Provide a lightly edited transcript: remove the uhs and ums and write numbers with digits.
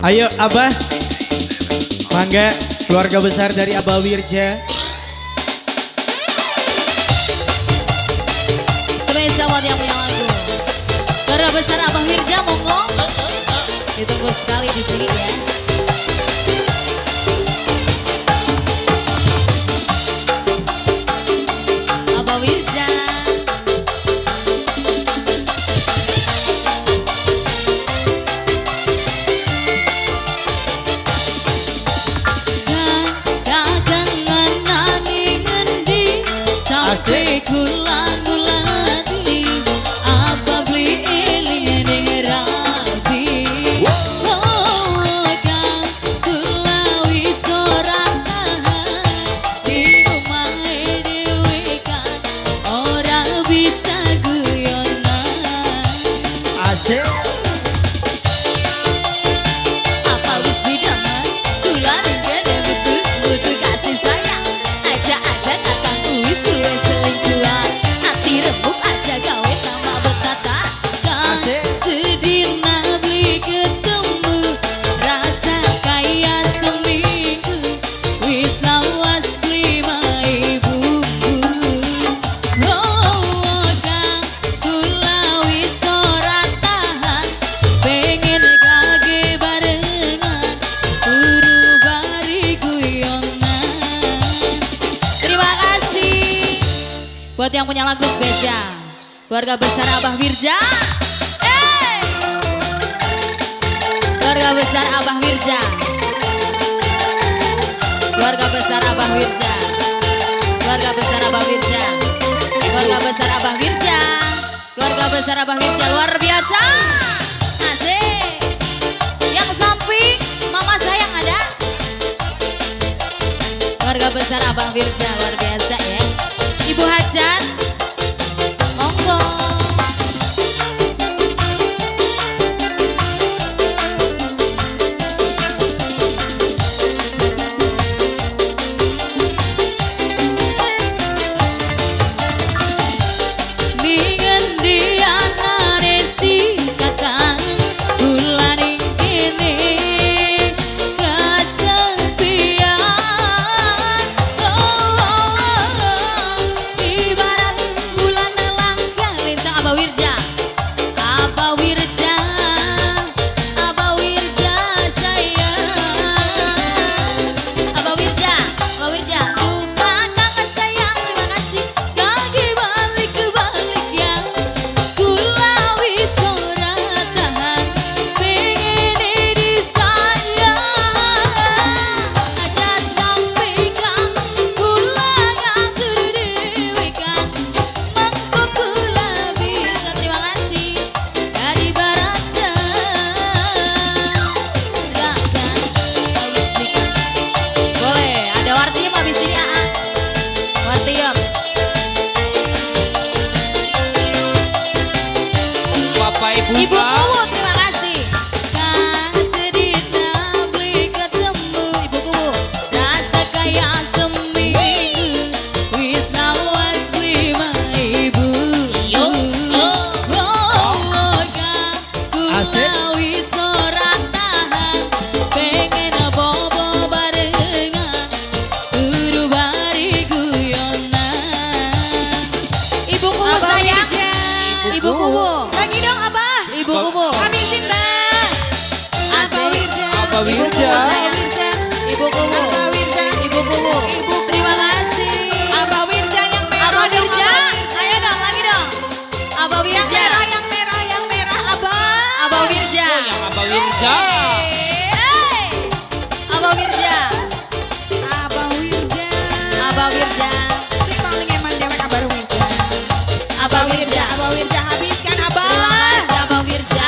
Ayo Abah. Mangga keluarga besar dari Abah Wirja. Spesial buat yang punya lagu. Keluarga besar Abah Wirja monggo. Ditunggu sekali di sini ya. Abah Wirja. Asik kula-kulati apa beli eling ning rabi. Oh kang kula wis ora tahan di omahe dhewe kan ora bisa guyonan. Asik. Apa wis bidaman kula ning kene butuh kasih sayang. Aja-aja kakang wis duwe selingkuhan. Ati rembuk aja gawe tambah betata. Sedina beli ketemu rasa kaya seminggu. Wis lawas beli mai bumbu. Oh kang kula wis ora tahan pengen gage barengan turu bari guyonan. Terima kasih buat yang punya lagu spesial keluarga besar Abah Wirja. Hey! Keluarga besar Abah Wirja. Keluarga besar Abah Wirja. Keluarga besar Abah Wirja. Keluarga besar Abah Wirja. Keluarga besar Abah Wirja luar biasa. Asik. Yang samping mama sayang ada. Keluarga besar Abah Wirja luar biasa ya. Ibu Hajat, monggo. Ning anane si kakang kula ning kene kesepian. Oh, oh, oh, ibarat bulan langka lintang. Abah Wirja, Abah Wirja, Abah Wirja sayang. Abah Wirja, Abah Wirja, duka kakang sayang, terima kasih. Lagi balik balik ya, kula wis ora tahan, pengen disayang. Aja sampai kang kula nganggur dhewe kan, mengko kula bisa. Terima kasih dari Barata. Silakan. Boleh, ada Wartiem habis ini AA. Wartiem. Bapak Ibu Ibu Pak. Kuwu, terima kasih. Kang sedina beli ketemu Ibu Kuwu. Rasa kaya seminggu wis lawas beli ibu. Yo, yo. Oh, kang Asik. kula wis ora tahan pengen bobo barengan turu bari guyonan. Ibu Kuwu Abah sayang. Wirja. Ibu Kuwu. Lagi dong Abah. Ibu Kuwu. Habisin Mbak. Abah Asik. Wirja. Abah Ibu Wirja. Kuwu sayang. Wirja. Ibu Kuwu. Abah Wirja. Ibu Kuwu. Ibu Terima kasih. Abah Wirja yang merah. Abah dong, Wirja. Abah Ayo dong, lagi dong. Abah Yang Wirja. merah, yang merah, yang merah Abah. Abah Wirja. Oh, yang Abah Wirja. Hey. Abah Wirja. Abah Wirja. Abah Wirja. Sing paling eman dewek Abah Wirja. Abah Wirja. Abah Wirja habiskan Abah. Terima kasih Abah Wirja.